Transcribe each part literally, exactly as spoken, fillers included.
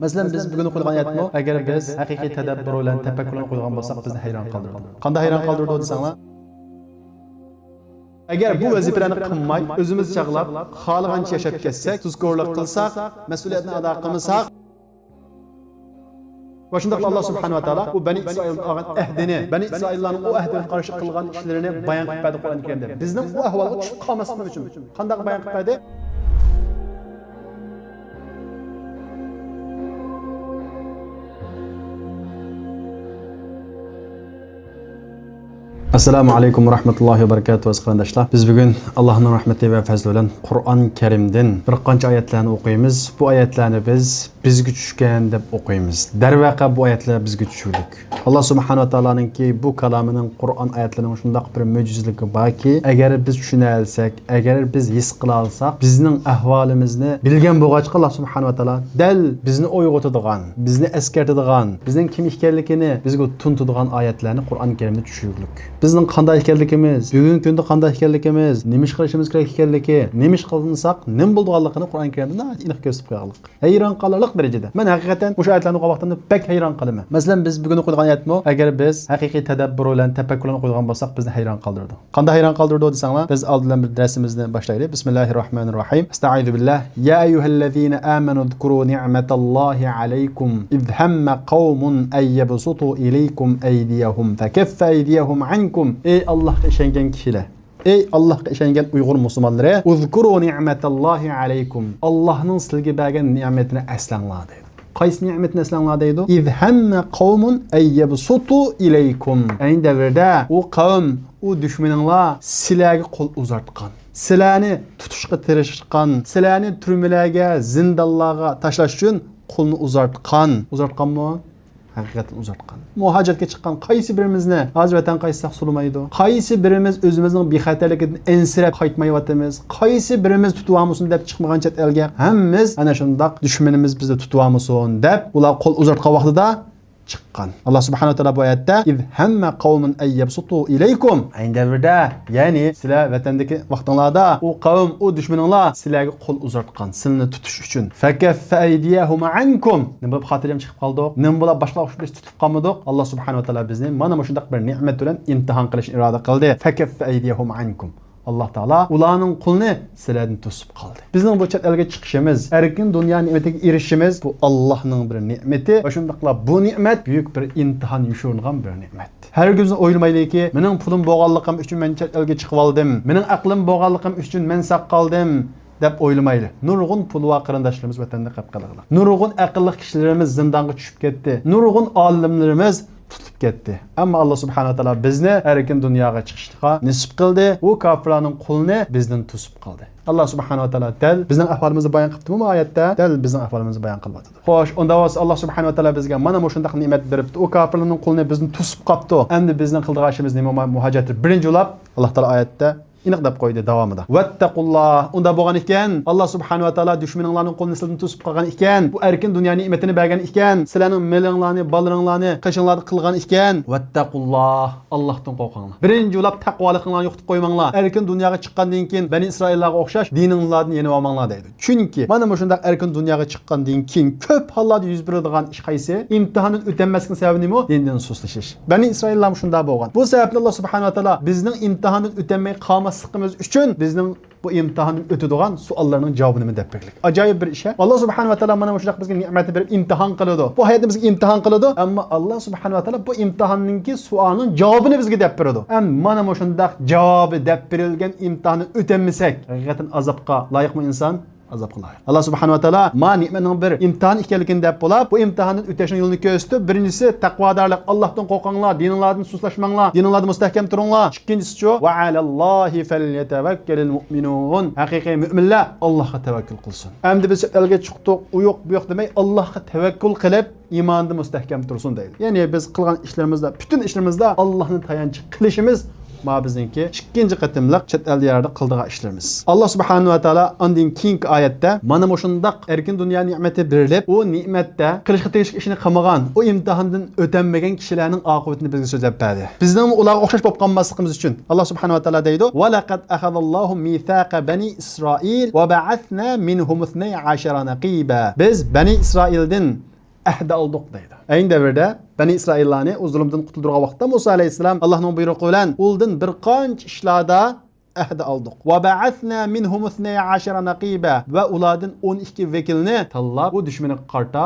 مەسىلەن، بىز بۈگۈن ئوقۇيدىغان ئايەتمۇ، ئەگەر بىز ھەقىقىي تەدەببۇر بىلەن تەپەككۇرلىنىپ ئوقۇيدىغان بولساق، بىزنى ھەيران قالدۇرىدۇ. قانداق ھەيران قالدۇرىدۇ دېسەڭلار، ئەگەر بۇ ۋەزىپىلەرنى قىلماي، ئۆزىمىز چاغلاپ، خالىغانچە ياشاپ كەتسەك، تۇزكورلۇق قىلساق، مەسئۇلىيەتنى ئادا قىلمىساق، ۋە شۇنداقلا ئاللا سۇبھانەھۇ ۋە تائالا بۇ بەنى ئىسرائىلدىن ئالغان ئەھدىنى، بەنى ئىسرائىللارنىڭ ئۇ ئەھدىگە قارشى قىلغان ئىشلىرىنى بايان قىلىپ بەردى قۇرئان كەرىمدە. بىزنىڭ ئۇ ئەھۋالغا چۈشۈپ قالماسلىقىمىز ئۈچۈن. قانداق بايان قىلىپ بەردى؟ ئەسسالامۇ ئەلەيكۇم ۋە رەھمەتۇللاھى ۋە بەرىكاتۇھ، ئەزىز قېرىنداشلار. بىز بۈگۈن ئاللاھنىڭ رەھمىتى ۋە پەزلى بىلەن قۇرئان كەرىمدىن بىر قانچە ئايەتلەرنى ئوقۇيمىز. بۇ ئايەتلەرنى بىز بىزگە چۈشكەن دەپ ئوقۇيمىز. دەرۋەقە، بۇ ئايەتلەر بىزگە چۈشۈرلۈك. ئاللا سۇبھانەھۇ ۋە تائالانىڭكى بۇ كالامىنىڭ، قۇرئان ئايەتلىرىنىڭ شۇنداق بىر مۆجىزىلىكى باركى، ئەگەر بىز چۈشىنەلىسەك، ئەگەر بىز ھېس قىلالىساق، بىزنىڭ ئەھۋالىمىزنى بىلگەن بولغاچقا، ئاللا سۇبھانەھۇ ۋە تائالا دەل بىزنى ئويغىتىدىغان، بىزنى ئەسكەرتىدىغان، بىزنىڭ كىم ئىكەنلىكىنى بىزگە تونۇتىدىغان ئايەتلەرنى قۇرئان كەرىمدە چۈشۈرگۈلۈك. بىزنىڭ قانداق ئىكەنلىكىمىز، بۈگۈنكى كۈندە قانداق ئىكەنلىكىمىز، نېمە ئىش قىلىشىمىز كېرەك ئىكەنلىكى، نېمە ئىش قىلمىساق نېمە بولىدىغانلىقىنى قۇرئان كەرىمدە ناھايىتى ئېنىق كۆرسىتىپ قويغانلىق. ھەيران قالارلىق دەرىجىدە. مەن ھەقىقەتەن مۇشۇ ئايەتلەرنى ئوقۇغان ۋاقتىمدا بەك ھەيران قالىمەن. مەسىلەن، بىز بۈگۈن ئوقۇيدىغان ئايەتمۇ، ئەگەر بىز ھەقىقىي تەدەببۇر بىلەن، تەپەككۇر بىلەن ئوقۇيدىغان بولساق، بىزنى ھەيران قالدۇرىدۇ. قانداق ھەيران قالدۇرىدۇ دېسەڭلار، بىز ئالدى بىلەن بىر دەرسىمىزنى باشلايلى. بىسمىللاھىررەھمانىررەھىم. ئەستەئىزۇ بىللاھ. يا ئەييۇھەللەزىنە ئامەنۇ ئۇزكۇرۇ نىئمەتەللاھى ئەلەيكۇم ئىز ھەممە قەۋمۇن ئەن يەبسۇتۇ ئىلەيكۇم ئەيدىيەھۇم فەكەففە ئەيدىيەھۇم ئەنكۇم. ئەي ئاللاھقا ئىشەنگەن كىشىلەر! ئەي ئاللاھقا ئىشەنگەن ئۇيغۇر مۇسۇلمانلىرى، ئۇزكۇرۇ نىئمەتەللاھى ئەلەيكۇم. ئاللاھنىڭ سىلەرگە بەرگەن نېمىتىنى ئەسلەڭلار دەيدۇ. قايسى نېمىتىنى ئەسلەڭلار دەيدۇ؟ ئىز ھەممە قەۋمۇن ئەن يەبسۇتۇ ئىلەيكۇم. ئەينى دەۋردە ئۇ قەۋم، ئۇ دۈشمىنىڭلار سىلەرگە قول ئۇزارتقان. سىلەرنى تۇتۇشقا تىرىشقان، سىلەرنى تۈرمىلەرگە، زىندانلارغا تاشلاش ئۈچۈن قولنى ئۇزارتقان. ئۇزارتقانمۇ؟ ھەقىقەتەن ئۇزارتقان. مۇھاجىرەتكە چىققان قايسى بىرىمىزنى ھازىر ۋەتەن قايسى ساقسۇلىمايدۇ؟ قايسى بىرىمىز ئۆزىمىزنىڭ بىخەتەرلىكىدىن ئەنسىرەپ قايتمايۋاتىمىز؟ قايسى بىرىمىز تۇتۇۋالمىسۇن دەپ چىقمىغان چەت ئەلگە؟ ھەممىمىز ئەنە شۇنداق دۈشمىنىمىز بىزنى تۇتۇۋالمىسۇن دەپ ئۇلار قول ئۇزارتقان ۋاقتىدا چىققان. ئاللا سۇبھانەھۇ ۋە تائالا بۇ ئايەتتە، ئىز ھەممە قەۋمۇن ئەن يەبسۇتۇ ئىلەيكۇم. ئەينى دەۋردە، يەنى سىلەر ۋەتەندىكى ۋاقتىڭلاردا ئۇ قەۋم، ئۇ دۈشمىنىڭلار سىلەرگە قول ئۇزارتقان، سىلىنى تۇتۇش ئۈچۈن. فەكەففە ئەيدىيەھۇم ئەنكۇم. نېمە بولۇپ خاتىرجەم چىقىپ قالدۇق؟ نېمە بولۇپ باشقىلارغا ئوخشاپ بىز تۇتۇپ قالمىدۇق؟ ئاللا سۇبھانەھۇ ۋە تائالا بىزنى مانا مۇشۇنداق بىر نېمەت بىلەن ئىمتىھان قىلىشنى ئىرادە قىلدى. فەكەففە ئەيدىيەھۇم ئەنكۇم. ئاللا تائالا ئۇلارنىڭ قولىنى سىلەردىن توسۇپ قالدى. بىزنىڭ بۇ چەت ئەلگە چىقىشىمىز، ئەركىن دۇنيا نېمىتىگە ئېرىشىشىمىز، بۇ ئاللانىڭ بىر نېمىتى ۋە شۇنداقلا بۇ نېمەت بۈيۈك بىر ئىمتىھان يوشۇرۇنغان بىر نېمەت. ھەرگىز ئويلىمايلىكى، مېنىڭ پۇلۇم بولغانلىقىم ئۈچۈن مەن چەت ئەلگە چىقىۋالدىم، مېنىڭ ئەقلىم بولغانلىقىم ئۈچۈن مەن ساق قالدىم دەپ ئويلىمايلى. نۇرغۇن پۇلۋار قېرىنداشلىرىمىز ۋەتەندە قېلىپ قالغانلار. نۇرغۇن ئەقىللىق كىشىلىرىمىز زىندانغا چۈشۈپ كەتتى. نۇرغۇن ئالىملىرىمىز تۇتۇلۇپ كەتتى. ئەمما ئاللا سۇبھانەھۇ ۋە تائالا بىزنى ئەركىن دۇنياغا چىقىشقا نېسىپ قىلدى. ئۇ كاپىرلارنىڭ قولىنى بىزدىن توسۇپ قالدى. ئاللا سۇبھانەھۇ ۋە تائالا دەل بىزنىڭ ئەھۋالىمىزنى بايان قىلىپتىمۇ بۇ ئايەتتە؟ دەل بىزنىڭ ئەھۋالىمىزنى بايان قىلىۋاتىدۇ. خوش، ئۇنداق بولسا ئاللا سۇبھانەھۇ ۋە تائالا بىزگە مانا مۇشۇنداق نېمەت بېرىپتۇ. ئۇ كاپىرلارنىڭ قولىنى بىزدىن توسۇپ قاپتۇ. ئەمدى بىزنىڭ قىلىدىغان ئىشىمىز نېمە؟ مۇھاجىرەتتە بىرىنچى بولاپ ئاللا تائالا ئايەتتە ئېنىق دەپ قويدى داۋامىدا. ۋەتتەقۇللا. ئۇنداق بولغان ئىكەن، ئاللا سۇبھانەھۇ ۋە تائالا دۈشمىنىڭلارنىڭ قولىنى سىلەردىن توسۇپ قالغان ئىكەن، بۇ ئەركىن دۇنيا نېمىتىنى بەرگەن ئىكەن، سىلەرنىڭ مېلىڭلارنى، بالىلىرىڭلارنى قېشىڭلاردا قىلغان ئىكەن. ۋەتتەقۇللا. ئاللاھتىن قورقۇڭلار. بىرىنچى بولاپ تەقۋالىقىڭلارنى يوقىتىپ قويماڭلار. ئەركىن دۇنياغا چىققاندىن كېيىن بەنى ئىسرائىللارغا ئوخشاش دىنىڭلاردىن يېنىۋالماڭلار دەيدۇ. چۈنكى مانا مۇشۇنداق ئەركىن دۇنياغا چىققاندىن كېيىن كۆپ ھاللاردا يۈز بېرىدىغان ئىش قايسى؟ ئىمتىھاندىن ئۆتەلمەسلىكنىڭ سەۋەبى نېمە؟ دىندىن سۇسلىشىش. بەنى ئىسرائىللارمۇ شۇنداق بولغان. بۇ سەۋەبتىن ئاللا سۇبھانەھۇ ۋە تائالا بىزنىڭ ئىمتىھاندىن ئۆتەلمەي قالماسلىقىمىز ئۈچۈن بىزنىڭ بۇ ئىمتىھاندىن ئۆتىدىغان سوئاللارنىڭ جاۋابىنى دەپ بەرگىلىك. ئاجايىپ بىر ئىش ھە. ئاللا سۇبھانەھۇ ۋە تائالا مانا مۇشۇنداق بىزگە نېمەتنى بېرىپ ئىمتىھان قىلىدۇ. بۇ ھاياتنى بىزگە ئىمتىھان قىلىدۇ. ئەمما ئاللا سۇبھانەھۇ ۋە تائالا بۇ ئىمتىھاننىڭكى سوئالىنىڭ جاۋابىنى بىزگە دەپ بېرىدۇ. ئەمما مانا مۇشۇنداق جاۋابى دەپ بېرىلگەن ئىمتىھاندىن ئۆتەلمىسەك، ھەقىقەتەن ئازابقا لايىقمۇ ئىنسان؟ ئازابقا لايىق. ئاللا سۇبھانەھۇ ۋە تائالا ما نېمەتنىڭ بىر ئىمتىھان ئىكەنلىكىنى دەپ بولاپ، بۇ ئىمتىھاندىن ئۆتۈشنىڭ يولىنى كۆرسىتىپ، بىرىنچىسى تەقۋادارلىق، ئاللاھتىن قورقۇڭلار، دىنىڭلاردىن سۇسلاشماڭلار، دىنىڭلاردا مۇستەھكەم تۇرۇڭلار. ئىككىنچىسىچۇ؟ ۋە ئەلەللاھى فەليەتەۋەككەلىل مۇئمىنۇن. ھەقىقىي مۆمىنلەر ئاللاھقا تەۋەككۈل قىلسۇن. ئەمدى بىز چەت ئەلگە چىقتۇق، ئۇ يوق، بۇ يوق دېمەي، ئاللاھقا تەۋەككۈل قىلىپ، ئىماندا مۇستەھكەم تۇرسۇن دەيدۇ. يەنى بىز قىلغان ئىشلىرىمىزدا، پۈتۈن ئىشلىرىمىزدا ئاللاھنى تايانچ قىلىشىمىز ما بىزنىڭكى ئىككىنچى قېتىملىق چەت ئەل دىيارىدا قىلىدىغان ئىشلىرىمىز. ئاللا سۇبھانەھۇ ۋە تائالا ئاندىن كېيىنكى ئايەتتە مانا مۇشۇنداق ئەركىن دۇنيا نېمىتى بېرىلىپ، ئۇ نېمەتتە قىلىشقا تېگىشلىك ئىشنى قىلمىغان، ئۇ ئىمتىھاندىن ئۆتەلمىگەن كىشىلەرنىڭ ئاقىۋىتىنى بىزگە سۆزلەپ بەردى. بىزنىڭمۇ ئۇلارغا ئوخشاش بولۇپ قالماسلىقىمىز ئۈچۈن ئاللا سۇبھانەھۇ ۋە تائالا دەيدۇ، ولقد أخذ الله ميثاق بني إسرائيل وبعثنا منهم اثني عشر نقيبا. بىز بەنى ئىسرائىلدىن ئەھدە ئالدۇق دەيدۇ. ئەينى دەۋردە بەنى ئىسرائىللارنى ئۇ زۇلۇمدىن قۇتۇلدۇرغان ۋاقىتتا مۇسا ئەلەيھىسسالام ئاللانىڭ بۇيرۇقى بىلەن ئۇلدىن بىر قانچە ئىشلاردا ئەھدە ئالدۇق. وبعثنا منهم اثني عشر نقيبا. ۋە ئۇلاردىن ئون ئىككى ۋەكىلنى تاللاپ، ئۇ دۈشمەنگە قارىتا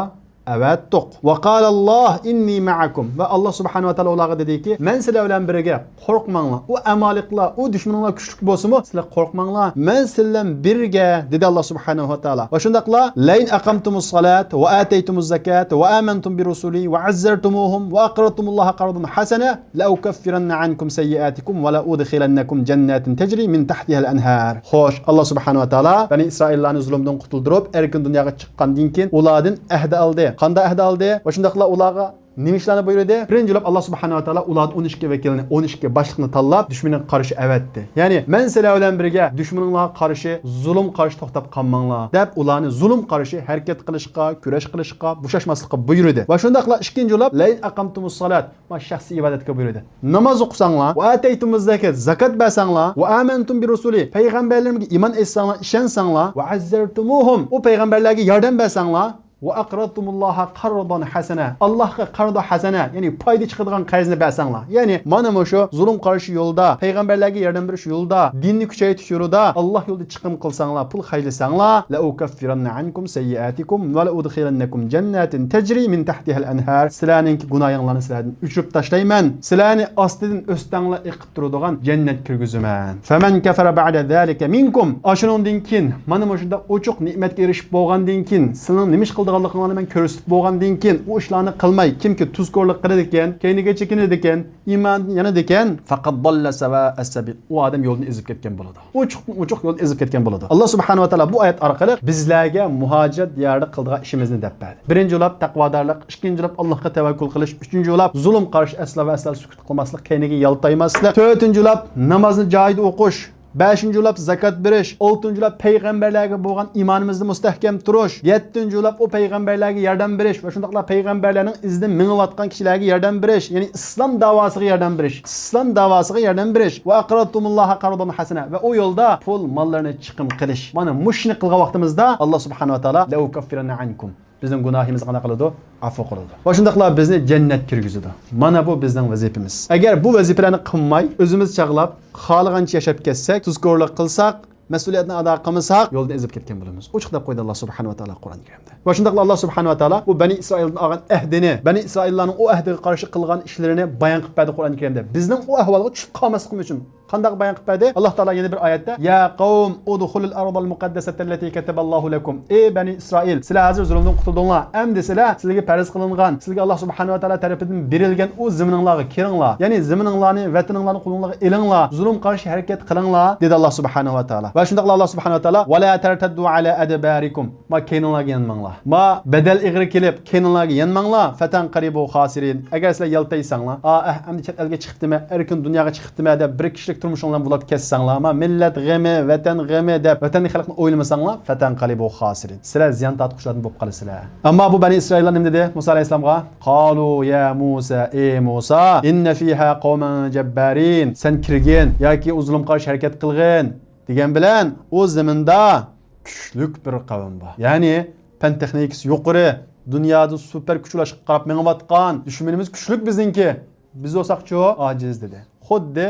ئەۋەتتۇق. وقال الله إني معكم. ۋە ئاللا سۇبھانەھۇ ۋە تائالا ئۇلارغا دېدىكى، مەن سىلەر بىلەن بىرگە، قورقماڭلار. ئۇ ئەمالىقلار، ئۇ دۈشمىنىڭلار كۈچلۈك بولسىمۇ، سىلەر قورقماڭلار. مەن سىلەر بىلەن بىرگە، دېدى ئاللا سۇبھانەھۇ ۋە تائالا. ۋە شۇنداقلا، لئن أقمتم الصلاة وآتيتم الزكاة وآمنتم برسلي وعزرتموهم وأقرضتم الله قرضا حسنا لأكفرن عنكم سيئاتكم ولأدخلنكم جنات تجري من تحتها الأنهار. خوش، ئاللا سۇبھانەھۇ ۋە تائالا بەنى ئىسرائىللارنى زۇلۇمدىن قۇتۇلدۇرۇپ، ئەركىن دۇنياغا چىققاندىن كېيىن ئۇلاردىن ئەھدە ئالدى. قانداق ئەھدە ئالدى؟ ۋە شۇنداقلا ئۇلارغا نېمە ئىشلارنى بۇيرۇدى؟ بىرىنچى بولۇپ، ئاللا سۇبھانەھۇ ۋە تائالا ئۇلاردىن ئون ئىككى ۋەكىلنى، ئون ئىككى باشلىقنى تاللاپ، دۈشمىنىڭغا قارشى ئەۋەتتى. يەنى، مەن سىلەر بىلەن بىرگە، دۈشمىنىڭلارغا قارشى، زۇلۇم قارشى توختاپ قالماڭلار، دەپ، ئۇلارنى زۇلۇم قارشى ھەرىكەت قىلىشقا، كۈرەش قىلىشقا، بوشاشماسلىققا بۇيرۇدى. ۋە شۇنداقلا ئىككىنچى بولۇپ، لئن أقمتم الصلاة، ما شەخسىي ئىبادەتكە بۇيرۇدى. ناماز ئوقۇساڭلار، وآتيتم الزكاة، زاكات بەرسەڭلار، وآمنتم برسلي، پەيغەمبەرلىرىمگە ئىمان ئېيتساڭلار، ئىشەنسەڭلار، وعزرتموهم، ئۇ پەيغەمبەرلەرگە ياردەم بەرسەڭلار، وأقرضتم الله قرضا حسنا، ئاللاھقا قەرزۇ ھەسەنە، يەنى پايدا چىقىدىغان قەرزنى بەرسەڭلار، يەنى مانا مۇشۇ زۇلۇم قارشى يولدا، پەيغەمبەرلەرگە ياردەم بېرىش يولدا، دىننى كۈچەيتىش يولىدا، ئاللاھ يولىدا چىقىم قىلساڭلار، پۇل خەجلىسەڭلار، لأكفرن عنكم سيئاتكم ولأدخلنكم جنات تجري من تحتها الأنهار، سىلەرنىڭكى گۇناھىڭلارنى سىلەردىن ئۆچۈرۈپ تاشلايمەن، سىلەرنى ئاستىدىن ئۆستەڭلار ئېقىپ تۇرىدىغان جەننەت كىرگۈزىمەن. فمن كفر بعد ذلك منكم، ئاشۇنىڭدىن كېيىن، مانا مۇشۇنداق ئوچۇق نېمەتكە ئېرىشىپ بولغاندىن كېيىن، سىلىنىڭ نېمە ئىش قىلىدىغانلىقىڭلارنى مەن كۆرسىتىپ بولغاندىن كېيىن، ئۇ ئىشلارنى قىلماي، كىمكى تۇزكورلۇق قىلىدىكەن، كەينىگە چېكىنىدىكەن، ئىماندىن يانىدىكەن، فقد ضل سواء السبيل، ئۇ ئادەم يولدىن ئېزىپ كەتكەن بولىدۇ. ئوچۇقتىن ئوچۇق يولدىن ئېزىپ كەتكەن بولىدۇ. ئاللاھ سۇبھانەھۇ ۋە تائالا بۇ ئايەت ئارقىلىق بىزلەرگە مۇھاجىرەت دىيارىدا قىلىدىغان ئىشىمىزنى دەپ بەردى. بىرىنچى بولۇپ تەقۋادارلىق، ئىككىنچى بولۇپ ئاللاھقا تەۋەككۈل قىلىش، ئۈچىنچى بولۇپ زۇلۇم قارشى ئەسلا ۋە ئەسلا سۈكۈت قىلماسلىق، كەينىگە يالتايماسلىق. تۆتىنچى بولۇپ نامازنى جايىدا ئوقۇش. بەشىنچى بولۇپ زاكات بېرىش. ئالتىنچى بولۇپ پەيغەمبەرلەرگە بولغان ئىمانىمىزدا مۇستەھكەم تۇرۇش. يەتتىنچى بولۇپ ئۇ پەيغەمبەرلەرگە ياردەم بېرىش ۋە شۇنداقلا پەيغەمبەرلەرنىڭ ئىزىدىن مېڭىۋاتقان كىشىلەرگە ياردەم بېرىش، يەنى ئىسلام داۋاسىغا ياردەم بېرىش، ئىسلام داۋاسىغا ياردەم بېرىش. ۋە أقرضتم الله قرضا حسنا، ۋە ئۇ يولدا پۇل ماللىرىنى چىقىم قىلىش. مانا مۇشۇنى قىلغان ۋاقتىمىزدا ئاللاھ سۇبھانەھۇ ۋە تائالا لأكفرن عنكم، بىزنىڭ گۇناھىمىزنى قانداق قىلىدۇ؟ ئەفۇ قىلىدۇ. ۋە شۇنداقلا بىزنى جەننەت كىرگۈزىدۇ. مانا بۇ بىزنىڭ ۋەزىپىمىز. ئەگەر بۇ ۋەزىپىلەرنى قىلماي، ئۆزىمىز چاغلاپ، خالىغانچە ياشاپ كەتسەك، تۇزكورلۇق قىلساق، مەسئۇلىيەتنى ئادا قىلمىساق، يولدىن ئېزىپ كەتكەن بولىمىز. ئوچۇق دەپ قويدى ئاللاھ سۇبھانەھۇ ۋە تائالا قۇرئان كەرىمدە. ۋە شۇنداقلا ئاللاھ سۇبھانەھۇ ۋە تائالا بۇ بەنى ئىسرائىلدىن ئالغان ئەھدىنى، بەنى ئىسرائىللارنىڭ ئۇ ئەھدىگە قارشى قىلغان ئىشلىرىنى بايان قىلىپ بەردى قۇرئان كەرىمدە. بىزنىڭ ئۇ ئەھۋالغا چۈشۈپ قالماسلىقىمىز ئۈچۈن. قانداق بايان قىلىپ بەردى؟ ئاللاھ تائالا يەنە بىر ئايەتتە، يا قوم ادخلوا الأرض المقدسة التي كتب الله لكم. ئەي بەنى ئىسرائىل، سىلەر ھازىر زۇلۇمدىن قۇتۇلدۇڭلار. ئەمدى سىلەر، سىلەرگە پەرز قىلىنغان، سىلەرگە ئاللاھ سۇبھانەھۇ ۋە تائالا تەرىپىدىن بېرىلگەن ئۇ زېمىنىڭلارغا كىرىڭلار. يەنى زېمىنىڭلارنى، ۋەتىنىڭلارنى قولۇڭلارغا ئېلىڭلار. زۇلۇم قارشى ھەرىكەت قىلىڭلار، دېدى ئاللاھ سۇبھانەھۇ ۋە تائالا. ۋە شۇنداقلا ئاللاھ سۇبھانەھۇ ۋە تائالا، ولا ترتدوا على أدباركم. ما كەينىڭلارغا يانماڭلار. ما بەدەل ئېغىر كېلىپ، كەينىڭلارغا يانماڭلار. فتنقلبوا خاسرين. ئەگەر سىلەر يالتايساڭلار، ئا، ئەھ، ئەمدى چەت ئەلگە چىقىپتىمەن، ئەركىن دۇنياغا چىقىپتىمەن دەپ بىر كىشىلىك تۇرمۇشۇڭلار بولاپ كەتسەڭلار، ما مىللەت غېمى، ۋەتەن غېمى دەپ ۋەتەننى، خەلقنى ئويلىمىساڭلار، فتنقلبوا خاسرين. سىلەر زىيان تارتقۇچىلاردىن بولۇپ قالىسىلەر. ئەمما بۇ بەنى ئىسرائىللار نېمە دېدى؟ مۇسا ئەلەيھىسسالامغا، قالوا يا موسى، ئى مۇسا، إن فيها قوما جبارين. سەن كىرگىن ياكى ئۇ زۇلۇم قارشى ھەرىكەت قىلغىن دېگەن بىلەن ئۇ زېمىندا كۈچلۈك بىر قەۋم بار. يەنى پەن تېخنىكىسى يۇقىرى، دۇنيادا سۇپەر كۈچ ئۇلاشقا قاراپ مېڭىۋاتقان، دۈشمىنىمىز كۈچلۈك بىزنىڭكى. بىز بولساقچۇ؟ ئاجىز، دېدى. خۇددى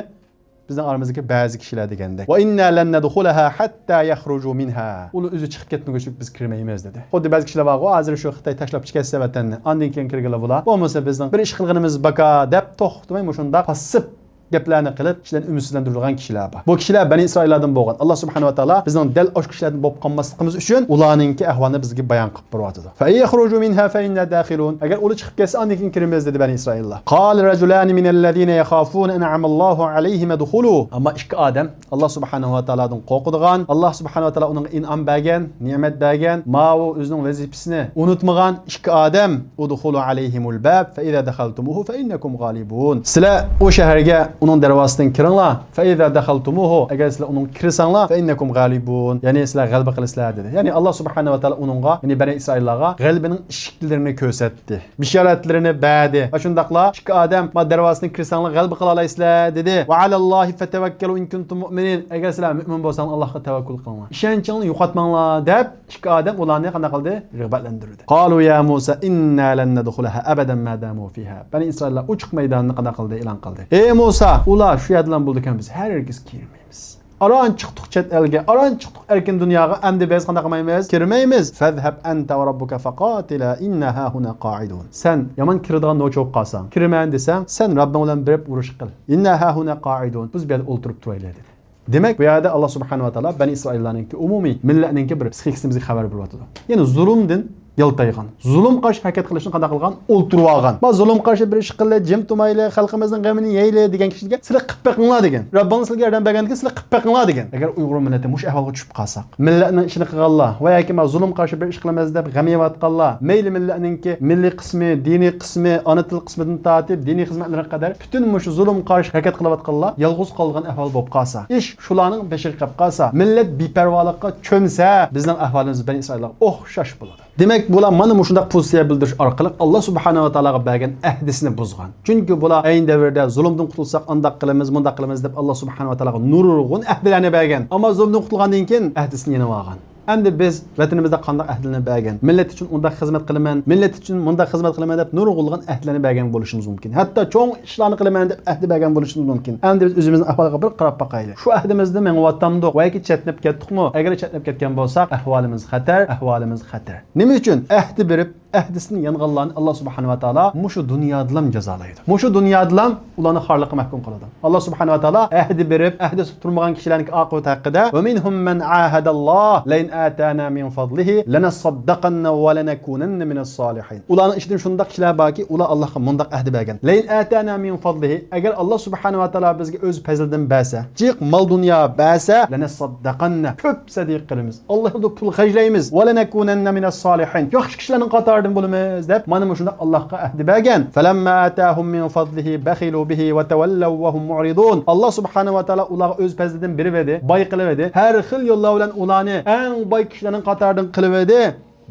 بىزنىڭ ئارىمىزدىكى بەزى كىشىلەر دېگەندەك. وإنا لن ندخلها حتى يخرجوا منها. ئۇلار ئۆزى چىقىپ كەتمىگۈچە بىز كىرمەيمىز، دېدى. خۇددى بەزى كىشىلەر بارغۇ، ھازىر شۇ خىتاي تاشلاپ كەتسە ۋەتەننى، ئاندىن كېيىن كىرگىلى بولا. بولمىسا بىزنىڭ بىر ئىش قىلغىنىمىز باكا دەپ توختىماي مۇشۇنداق پاسسىپ گەپلەرنى قىلىپ، كىشىلەرنى ئۈمىدسىزلەندۈرىدىغان كىشىلەر بار. بۇ كىشىلەر بەنى ئىسرائىللاردىن بولغان. ئاللاھ سۇبھانەھۇ ۋە تائالا بىزنىڭ دەل ئاشۇ كىشىلەردىن بولۇپ قالماسلىقىمىز ئۈچۈن ئۇلارنىڭكى ئەھۋالىنى بىزگە بايان قىلىپ بېرىۋاتىدۇ. فإن يخرجوا منها فإنا داخلون. ئەگەر ئۇلار چىقىپ كەتسە، ئاندىن كېيىن كىرىمىز، دېدى بەنى ئىسرائىللار. قال رجلان من الذين يخافون أنعم الله عليهم ادخلوا. ئەمما ئىككى ئادەم، ئاللاھ سۇبھانەھۇ ۋە تائالادىن قورقىدىغان، ئاللاھ سۇبھانەھۇ ۋە تائالا ئۇنىڭغا ئىنئام بەرگەن، نېمەت بەرگەن، ماۋۇ ئۆزىنىڭ ۋەزىپىسىنى ئۇنتۇمىغان ئىككى ئادەم، ادخلوا عليهم الباب فإذا دخلتموه فإنكم غالبون. سىلەر ئۇ شەھەرگە ئۇنىڭ دەرۋازىسىدىن كىرىڭلار. فَإِذَا دَخَلْتُمُوهُ، ئەگەر سىلەر ئۇنىڭغا كىرسەڭلار، فَإِنَّكُمْ غَالِبُونَ، يەنى سىلەر غەلىبە قىلىسىلەر، دېدى. يەنى ئاللا سۇبھانەھۇ ۋە تائالا ئۇنىڭغا، يەنى بەنى ئىسرائىللارغا غەلىبىنىڭ ئىشىكلىرىنى كۆرسەتتى. بېشارەتلىرىنى بەردى. ۋە شۇنداقلا ئىككى ئادەم، ما دەرۋازىسىدىن كىرسەڭلار غەلىبە قىلالايسىلەر، دېدى. وَعَلَى اللَّهِ فَتَوَكَّلُوا إِن كُنتُم مُّؤْمِنِينَ، ئەگەر سىلەر مۆمىن بولساڭلار ئاللاھقا تەۋەككۈل قىلىڭلار. ئىشەنچىڭلارنى يوقاتماڭلار، دەپ ئىككى ئادەم ئۇلارنى قانداق قىلدى؟ رىغبەتلەندۈردى. قالوا يا موسى إنا لن ندخلها أبدا ما داموا فيها. بەنى ئىسرائىللار ئوچۇق مەيداننى قانداق قىلدى؟ ئېلان قىلدى. ئەي موسا، ئۇلار شۇ يەردىلا بولىدىكەن، بىز ھەرگىز كىرمەيمىز. ئاران چىقتۇق چەت ئەلگە، ئاران چىقتۇق ئەركىن دۇنياغا، ئەمدى بىز قانداق قىلمايمىز؟ كىرمەيمىز. فاذهب أنت وربك فقاتلا إنا هاهنا قاعدون. سەن يامان كىرىدىغان نوچى بولۇپ قالساڭ، كىرىمەن دېسەڭ، سەن رەببىڭ بىلەن بېرىپ ئۇرۇش قىل. إنا هاهنا قاعدون. بىز بۇ يەردە ئولتۇرۇپ تۇرايلى، دېدى. دېمەك، بۇ يەردە ئاللا سۇبھانەھۇ ۋە تائالا بەنى ئىسرائىللارنىڭكى ئومۇمىي مىللەتنىڭكى بىر پسىخىكىسىمىزگە خەۋەر بېرىۋاتىدۇ. يەنى زۇلۇمدىن يالتايغان، زۇلۇم قارشى ھەرىكەت قىلىشنى قانداق قىلغان؟ ئولتۇرۇۋالغان. ما زۇلۇم قارشى بىر ئىش قىلىلى، جىم تۇرمايلى، خەلقىمىزنىڭ غېمىنى يەيلى دېگەن كىشىگە سىلەر قىپ بېقىڭلار دېگەن. رەببىڭلار سىلەرگە ياردەم بەرگەندىكىن سىلەر قىپ بېقىڭلار دېگەن. ئەگەر ئۇيغۇر مىللىتى مۇشۇ ئەھۋالغا چۈشۈپ قالساق، مىللەتنىڭ ئىشىنى قىلغانلار ۋە ياكى ما زۇلۇم قارشى بىر ئىش قىلىمىز دەپ غەم يەۋاتقانلار، مەيلى مىللەتنىڭكى مىللىي قىسمى، دىنىي قىسمى، ئانا تىل قىسمىدىن تارتىپ دىنىي خىزمەتلىرىگە قەدەر پۈتۈن مۇشۇ زۇلۇم قارشى ھەرىكەت قىلىۋاتقانلار يالغۇز قالغان ئەھۋال بولۇپ قالسا، ئىش شۇلارنىڭ بېشىغا كەپ قالسا، مىللەت بىپەرۋالىققا چۆمسە، بىزنىڭ ئەھۋالىمىز بەنى ئىسرائىلغا ئوخشاش بولىدۇ. دېمەك، بۇلار مانا مۇشۇنداق پوزىتسىيە بىلدۈرۈش ئارقىلىق ئاللا سۇبھانەھۇ ۋە تائالاغا بەرگەن ئەھدىسىنى بۇزغان. چۈنكى بۇلار ئەينى دەۋردە زۇلۇمدىن قۇتۇلساق ئانداق قىلىمىز، مۇنداق قىلىمىز دەپ ئاللا سۇبھانەھۇ ۋە تائالاغا نۇرغۇن ئەھدىلەرنى بەرگەن. ئەمما زۇلۇمدىن قۇتۇلغاندىن كېيىن ئەھدىسىنى يېنىۋالغان. ئەمدى بىز ۋەتىنىمىزدە قانداق ئەھدىلەرنى بەرگەن؟ مىللەت ئۈچۈن ئۇنداق خىزمەت قىلىمەن، مىللەت ئۈچۈن مۇنداق خىزمەت قىلىمەن دەپ نۇرغۇنلىغان ئەھدىلەرنى بەرگەن بولۇشىمىز مۇمكىن. ھەتتا چوڭ ئىشلارنى قىلىمەن دەپ ئەھدە بەرگەن بولۇشىمىز مۇمكىن. ئەمدى بىز ئۆزىمىزنىڭ ئەھۋالىغا بىر قاراپ باقايلى. شۇ ئەھدىمىزدە مېڭىۋاتامدۇق ۋە ياكى چەتنەپ كەتتۇقمۇ؟ ئەگەر چەتنەپ كەتكەن بولساق، ئەھۋالىمىز خەتەر، ئەھۋالىمىز خەتەر. نېمە ئۈچۈن؟ ئەھدى بېرىپ، ئەھدىسىدىن يانغانلارنى ئاللا سۇبھانەھۇ ۋە تائالا مۇشۇ دۇنيادىلا جازالايدۇ. مۇشۇ دۇنيادىلا ئۇلارنى خارلىققا مەھكۇم قىلىدۇ. ئاللا سۇبھانەھۇ ۋە تائالا ئەھدى بېرىپ، ئەھدىسىدە تۇرمىغان كىشىلەرنىڭ ئاقىۋىتى ھەققىدە، ومنهم من عاهد الله لئن آتانا من فضله لنصدقن ولنكونن من الصالحين. ئۇلارنىڭ ئىچىدىن شۇنداق كىشىلەر باركى، ئۇلار ئاللاغا مۇنداق ئەھدى بەرگەن. لئن آتانا من فضله، ئەگەر ئاللا سۇبھانەھۇ ۋە تائالا بىزگە ئۆز پەزلىدىن بەرسە، جىق مال دۇنيا بەرسە، لنصدقن، كۆپ سەدىقە قىلىمىز. ئاللا يولىدا پۇل خەجلەيمىز. ولنكونن من الصالحين، ياخشى كىشىلەرنىڭ قاتارىدىن بولىمىز دەپ، مانا مۇشۇنداق ئاللاغا ئەھدى بەرگەن. فلما آتاهم من فضله بخلوا به وتولوا وهم معرضون. ئاللا سۇبھانەھۇ ۋە تائالا ئۇلارغا ئۆز پەزلىدىن بېرىۋىدى، باي قىلىۋىدى. ھەر خىل يوللار بىلەن ئۇلارنى ئەڭ باي كىشىلەرنىڭ قاتارىدىن قىلىۋىدى.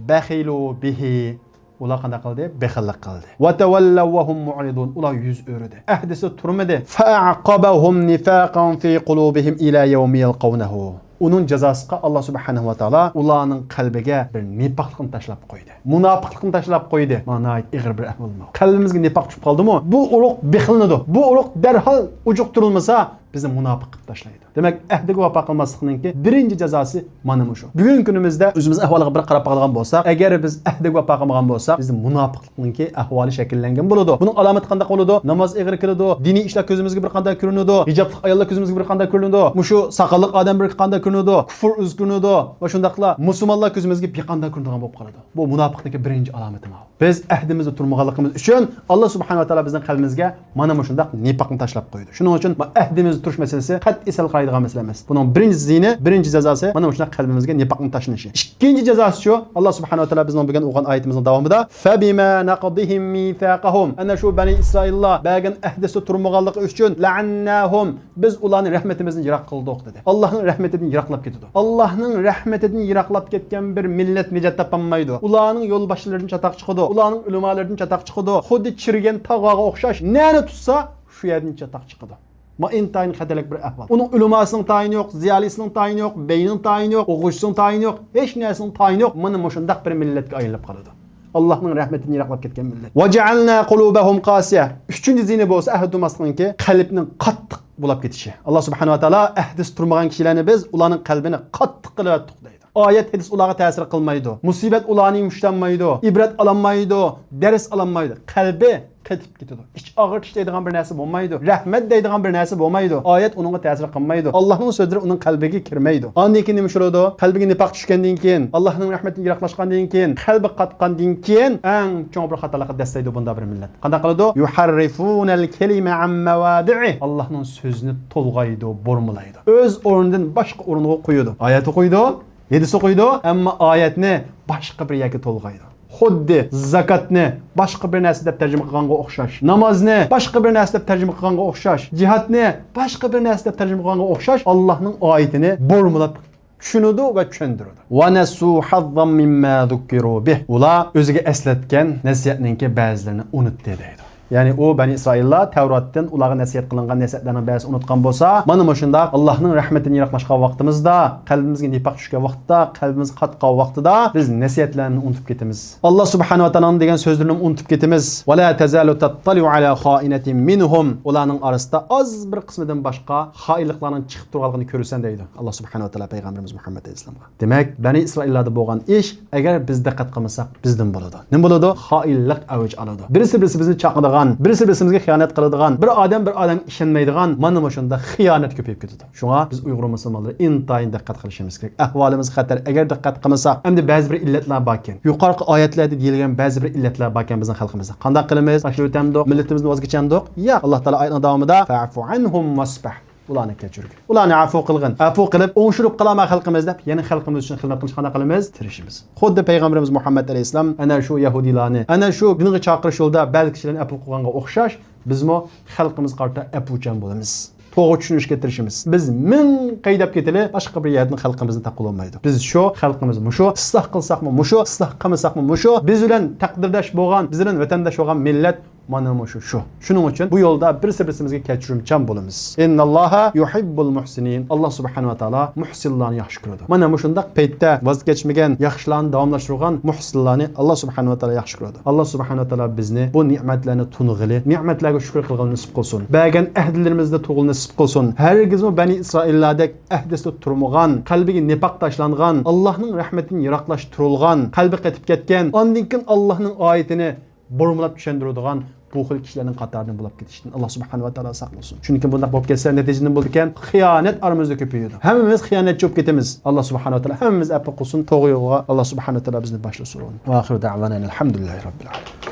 بخلوا به. ئۇلار قانداق قىلدى؟ بېخىللىق قىلدى. وتولوا وهم معرضون. ئۇلار يۈز ئۆرۈدى. ئەھدىسىدە تۇرمىدى. فأعقبهم نفاقا في قلوبهم إلى يوم يلقونه. ئۇنىڭ جازاسىغا ئاللا سۇبھانەھۇ ۋە تائالا ئۇلارنىڭ قەلبىگە بىر نىپاقلىقنى تاشلاپ قويدى. مۇناپىقلىقنى تاشلاپ قويدى. مانا ناھايىتى ئېغىر بىر ئەھۋال بۇ. قەلبىمىزگە نىپاق چۈشۈپ قالدىمۇ، بۇ ئۇرۇق بېخلىنىدۇ. بۇ ئۇرۇق دەرھال ئۇجۇقتۇرۇلمىسا، بىزنى مۇناپىق قىلىپ تاشلايدۇ. دېمەك، ئەھدىگە ۋاپا قىلماسلىقنىڭكى بىرىنچى جازاسى مانا مۇشۇ. بۈگۈنكى كۈنىمىزدە ئۆزىمىزنىڭ ئەھۋالىغا بىر قاراپ باقىدىغان بولساق، ئەگەر بىز ئەھدىگە ۋاپا قىلمىغان بولساق، بىزنى مۇناپىقلىقنىڭكى ئەھۋالى شەكىللەنگەن بولىدۇ. بۇنىڭ ئالامىتى قانداق بولىدۇ؟ ناماز ئېغىر كېلىدۇ، دىنىي ئىشلار كۆزىمىزگە بىر قانداق كۆرۈنىدۇ، ھىجابلىق ئاياللار كۆزىمىزگە بىر قانداق كۆرۈنىدۇ، مۇشۇ ساقاللىق ئادەم بىر قانداق كۆرۈنىدۇ، كۇفۇر ئۆزى كۆرۈنىدۇ ۋە شۇنداقلا مۇسۇلمانلار كۆزىمىزگە بىر قانداق كۆرۈنىدىغان بولۇپ قالىدۇ. بۇ مۇناپىقنىڭكى بىرىنچى ئالامىتى ماۋۇ. بىز ئەھدىمىزدە تۇرمىغانلىقىمىز ئۈچۈن، ئاللا سۇبھانەھۇ ۋە تائالا بىزنىڭ قەلبىمىزگە مانا مۇشۇنداق نىپاقنى تاشلاپ قويىدۇ. شۇنىڭ ئۈچۈن بۇ ئەھدىمىزدە تۇرۇش مەسىلىسى قەتئىي سەل قارايدىغان مەسىلە ئەمەس. بۇنىڭ بىرىنچى زىيىنى، بىرىنچى جازاسى مانا مۇشۇنداق قەلبىمىزگە نىپاقنى تاشلىنىشى. ئىككىنچى جازاسىچۇ؟ ئاللا سۇبھانەھۇ ۋە تائالا بىزنىڭ بۈگۈن ئوقۇغان ئايىتىمىزنىڭ داۋامىدا، فبما نقضهم ميثاقهم، ئەنە شۇ بەنى ئىسرائىللار بەرگەن ئەھدىسىدە تۇرمىغانلىقى ئۈچۈن، لعناهم، بىز ئۇلارنى رەھمىتىمىزدىن يىراق قىلدۇق، دېدى. ئاللانىڭ رەھمىتىدىن يىراقلاپ كېتىدۇ. ئاللانىڭ رەھمىتىدىن يىراقلاپ كەتكەن بىر مىللەت نىجات تاپالمايدۇ. ئۇلارنىڭ يولباشچىلىرىدىن چاتاق چىقىدۇ. ئۇلارنىڭ ئۆلىمالىرىدىن چاتاق چىقىدۇ. خۇددى چىرىگەن تاغاغا ئوخشاش، نەنى تۇتسا، شۇ يەردىن چاتاق چىقىدۇ. ما ئىنتايىن خەتەرلىك بىر ئەھۋال. ئۇنىڭ ئۆلىماسىنىڭ تايىنى يوق، زىيالىيسىنىڭ تايىنى يوق، بېيىنىڭ تايىنى يوق، ئوقۇغۇچىسىنىڭ تايىنى يوق، ھېچ نەرسىنىڭ تايىنى يوق. مانا مۇشۇنداق بىر مىللەتكە ئايلىنىپ قالىدۇ. ئاللانىڭ رەھمىتىدىن يىراقلاپ كەتكەن مىللەت. وجعلنا قلوبهم قاسية. ئۈچىنچى زىيىنى بولسا ئەھدى تۇرماسلىقنىڭكى قەلبنىڭ قاتتىق بۇلاپ كېتىشى. ئاللا سۇبھانەھۇ ۋە تائالا ئەھدىسى تۇرمىغان كىشىلەرنى بىز ئۇلارنىڭ قەلبىنى قاتتىق قىلىۋەتتۇق دەيدۇ. ئايەت ھەدىس ئۇلارغا تەسىر قىلمايدۇ. مۇسىبەت ئۇلارنى يۇمشىتالمايدۇ. ئىبرەت ئالالمايدۇ. دەرس ئالالمايدۇ. قەلبى قېتىپ كېتىدۇ. ئىچ ئاغرىتىش دەيدىغان بىر نەرسە بولمايدۇ. رەھمەت دەيدىغان بىر نەرسە بولمايدۇ. ئايەت ئۇنىڭغا تەسىر قىلمايدۇ. ئاللانىڭ سۆزلىرى ئۇنىڭ قەلبىگە كىرمەيدۇ. ئاندىن كېيىن نېمە ئىش بولىدۇ؟ قەلبىگە نىپاق چۈشكەندىن كېيىن، ئاللانىڭ رەھمىتىدىن يىراقلاشقاندىن كېيىن، قەلبى قاتقاندىن كېيىن ئەڭ چوڭ بىر خاتالىققا دەسسەيدۇ بۇنداق بىر مىللەت. قانداق قىلىدۇ؟ يحرفون الكلم عن مواضعه. ئاللانىڭ سۆزىنى تولغايدۇ، بۇرمىلايدۇ. ئۆز ئورنىدىن باشقا ئورۇنغا قويىدۇ. ئايەت ئوقۇيدۇ، ھەدىس ئوقۇيدۇ، ئەمما ئايەتنى باشقا بىر يەرگە تولغايدۇ. خۇددى زاكاتنى باشقا بىر نەرسە دەپ تەرجىمە قىلغانغا ئوخشاش، نامازنى باشقا بىر نەرسە دەپ تەرجىمە قىلغانغا ئوخشاش، جىھادنى باشقا بىر نەرسە دەپ تەرجىمە قىلغانغا ئوخشاش، ئاللاھنىڭ ئايىتىنى بۇرمىلاپ چۈشىنىدۇ ۋە چۈشەندۈرىدۇ. ونسوا حظا مما ذكروا به. ئۇلار ئۆزىگە ئەسلەتكەن نەسىھەتنىڭكى بەزىلىرىنى ئۇنتتى دەيدۇ. يەنى ئۇ بەنى ئىسرائىللار تەۋراتتىن ئۇلارغا نەسىھەت قىلىنغان نەسىھەتلەرنىڭ بەزىسىنى ئۇنتقان بولسا، مانا مۇشۇنداق ئاللاھنىڭ رەھمىتىدىن يىراقلاشقان ۋاقتىمىزدا، قەلبىمىزگە نىپاق چۈشكەن ۋاقىتتا، قەلبىمىز قاتقان ۋاقتىدا بىز نەسىھەتلەرنى ئۇنتۇپ كېتىمىز. ئاللا سۇبھانەھۇ ۋە تائالانىڭ دېگەن سۆزلىرىنى ئۇنتۇپ كېتىمىز. ولا تزال تطلع على خائنة منهم. ئۇلارنىڭ ئارىسىدا ئاز بىر قىسمىدىن باشقا خائىنلىقلارنىڭ چىقىپ تۇرغانلىقىنى كۆرىسەن دەيدۇ ئاللا سۇبھانەھۇ ۋە تائالا پەيغەمبىرىمىز مۇھەممەد ئەلەيھىسسالامغا. دېمەك، بەنى ئىسرائىللاردا بولغان ئىش، ئەگەر بىز دىققەت قىلمىساق، بىزدىن بولىدۇ. نېمە بولىدۇ؟ خائىنلىق ئەۋج ئالىدۇ. بىرسى بىرسى بىزنى چاقىدىغان، بىرسى بىرسىمىزگە خىيانەت قىلىدىغان، بىر ئادەم بىر ئادەمگە ئىشەنمەيدىغان، مانا مۇشۇنداق خىيانەت كۆپىيىپ كېتىدۇ. شۇڭا بىز ئۇيغۇر مۇسۇلمانلىرى ئىنتايىن دىققەت قىلىشىمىز كېرەك. ئەھۋالىمىز خەتەر. ئەگەر دىققەت قىلمىساق، ئەمدى بەزى بىر ئىللەتلەر باركەن. يۇقىرىقى ئايەتلەردە دېيىلگەن بەزى بىر ئىللەتلەر باركەن بىزنىڭ خەلقىمىزدە. قانداق قىلىمىز؟ تاشلىۋېتەمدۇق؟ مىللىتىمىزدىن ۋاز كېچەمدۇق؟ ياق. ئاللا تائالا ئايەتنىڭ داۋامىدا فاعف عنهم واصفح. ئۇلارنى كەچۈرگىن. ئۇلارنى ئەپۇ قىلغىن. ئەپۇ قىلىپ، ئوڭشىلىپ قالامە خەلقىمىز دەپ، يەنە خەلقىمىز ئۈچۈن خىزمەت قىلىشقا قانداق قىلىمىز؟ تىرىشىمىز. خۇددى پەيغەمبىرىمىز مۇھەممەد ئەلەيھىسسالام ئەنە شۇ يەھۇدىيلارنى، ئەنە شۇ دىنغا چاقىرىش يولىدا بەزى كىشىلەرنى ئەپۇ قىلغانغا ئوخشاش، بىزمۇ خەلقىمىزگە قارىتا ئەپۇچان بولىمىز. توغرا چۈشىنىشكە تىرىشىمىز. بىز مىڭ قەيدەپ كېتىلى، باشقا بىر يەردىن خەلقىمىزنى تاپقىلى بولمايدۇ. بىز شۇ خەلقىمىز مۇشۇ، ئىسلاھ قىلساقمۇ مۇشۇ، ئىسلاھ قىلمىساقمۇ مۇشۇ، بىز بىلەن تەقدىرداش بولغان، بىز بىلەن ۋەتەنداش بولغان مىللەت مانا مۇشۇ شۇ. شۇنىڭ ئۈچۈن بۇ يولدا بىرسى بىرسىمىزگە كەچۈرۈمچان بولىمىز. إن الله يحب المحسنين. ئاللا سۇبھانەھۇ ۋە تائالا مۇھسىنلارنى ياخشى كۆرىدۇ. مانا مۇشۇنداق پەيتتە ۋاز كەچمىگەن، ياخشىلارنى داۋاملاشتۇرغان مۇھسىنلارنى ئاللا سۇبھانەھۇ ۋە تائالا ياخشى كۆرىدۇ. ئاللا سۇبھانەھۇ ۋە تائالا بىزنى بۇ نېمەتلەرنى تونۇغىلى، نېمەتلەرگە شۈكۈر قىلغىلى نېسىپ قىلسۇن. بەرگەن ئەھدىلىرىمىزدە تۇرغىلى نېسىپ قىلسۇن. ھەرگىزمۇ بەنى ئىسرائىللاردەك ئەھدىسىدە تۇرمىغان، قەلبىگە نىپاق تاشلانغان، ئاللانىڭ رەھمىتىدىن يىراقلاشتۇرۇلغان، قەلبى قېتىپ كەتكەن، ئاندىن كېيىن ئاللانىڭ ئايىتىنى بۇرمىلاپ چۈشەندۈرىدىغان بۇ خىل كىشىلەرنىڭ قاتارىدىن بولۇپ كېتىشتىن ئاللا سۇبھانەھۇ ۋە تائالا ساقلىسۇن. چۈنكى بۇنداق بولۇپ كەتسە، نەتىجە نېمە بولىدىكەن؟ خىيانەت ئارىمىزدا كۆپىيىدۇ. ھەممىمىز خىيانەتچى بولۇپ كېتىمىز. ئاللا سۇبھانەھۇ ۋە تائالا ھەممىمىز ئەپۇ قىلسۇن، توغرا يولغا ئاللا سۇبھانەھۇ ۋە تائالا بىزنى باشلىسۇن. وآخر دعوانا أن الحمد لله رب العالمين.